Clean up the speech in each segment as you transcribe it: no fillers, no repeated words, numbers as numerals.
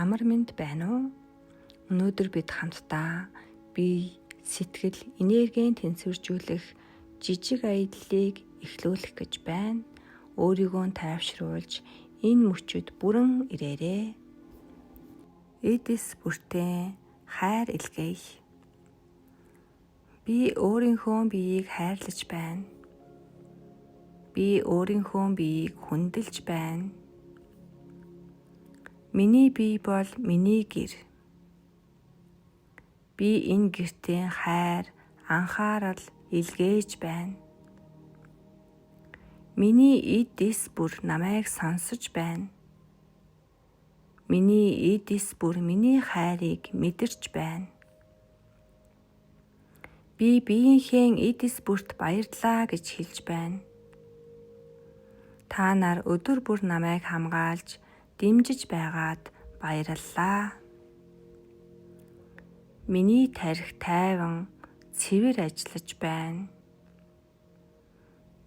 Амар мэнд байна уу? Өнөөдөр бид хамтдаа бие, сэтгэл, энергийн тэнцвэржүүлэх жижиг аяллыг эхлүүлэх гэж байна. Өөрийгөө тайвшруулж энэ мөчөд бүрэн ирээрэй. Эдис бүртээ хайр илгээх. Би өөрийнхөө биеийг хайрлаж байна. Би өөрийнхөө биеийг хүндэлж байна. Миний бие бол миний гэр. Би энэ гэртээ хайр, анхаарал илгээж байна. Миний эд эс бүр намайг сонсож байна. Миний эд эс бүр миний хайрыг мэдэрч байна. Би биеийнхээ эд эс бүрт баярлалаа гэж хэлж байна. Та нар өдөр бүр намайг хамгаалж, дэмжиж байгаад баярлалаа. Миний тархи тайван цэвэр ажиллаж байна.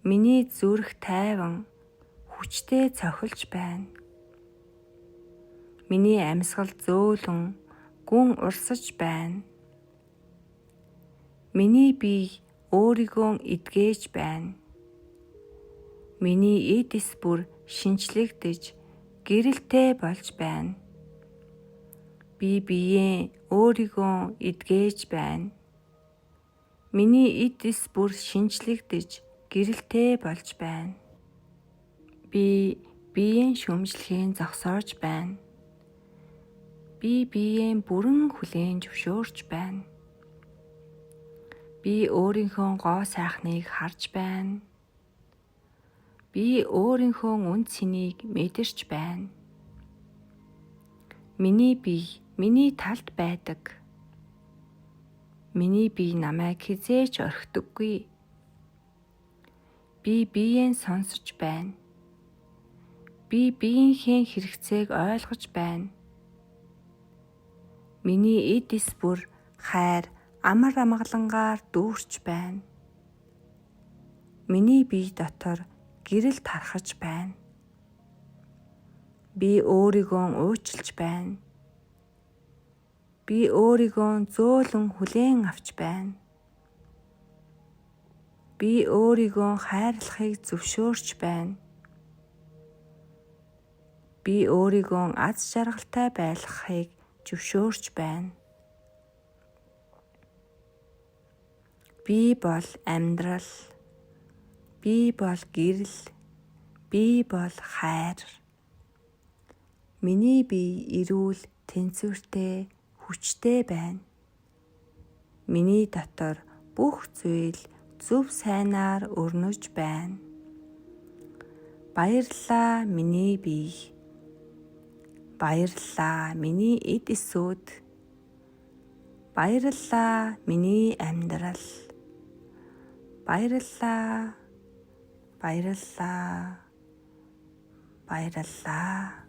Миний зүрх тайван хүчтэй цохилж байна. Миний амьсгал зөөлөн гүн урсаж байна. Миний бие өөрийгөө эдгэж байна. Миний эд эс бүр шинчлэгдэж гэрэлтэй болж байна. Би биеэ өөрийгөө эдгэж байна. Миний эд эс бүр шинчлэгдэж гэрэлтэй болж байна. Би биеийн шүүмжлэхийг зогсоож байна. Би биеэ бүрэн хүлээн зөвшөөрч байна. Би өөрийнхөө гоо сайхныг харж байна. Би өөрийнхөө үнэ цэнийг мэдэрч байна. Миний бие миний талд байдаг. Миний бие намайг хэзээ ч орхидоггүй. Би биеэ сонсож байна. Би биеийнхээ хэрэгцээг ойлгож байна. Миний эд эс бүр хайр, амар амгалангаар дүүрч байна. Миний бие дотор гэрэл тархаж байна. Би өөрийгөө уучлж байна. Би өөрийгөө зөөлөн хүлээн авч байна. Би өөрийгөө хайрлахыг зөвшөөрч байна. Би өөрийгөө аз жаргалтай байлгахыг зөвшөөрч байна. Би бол амьдрал. Би бол гэрэл. Би бол хайр. Миний бие эрүүл, тэнцвэртэй, хүчтэй байна. Миний дотор бүх зүйл зөв сайнаар өрнөж байна. Баярлалаа миний бие. Баярлалаа миний эд эсүүд. Баярлалаа миний амьдрал. Баярлалаа. Баярлалаа. Баярлалаа.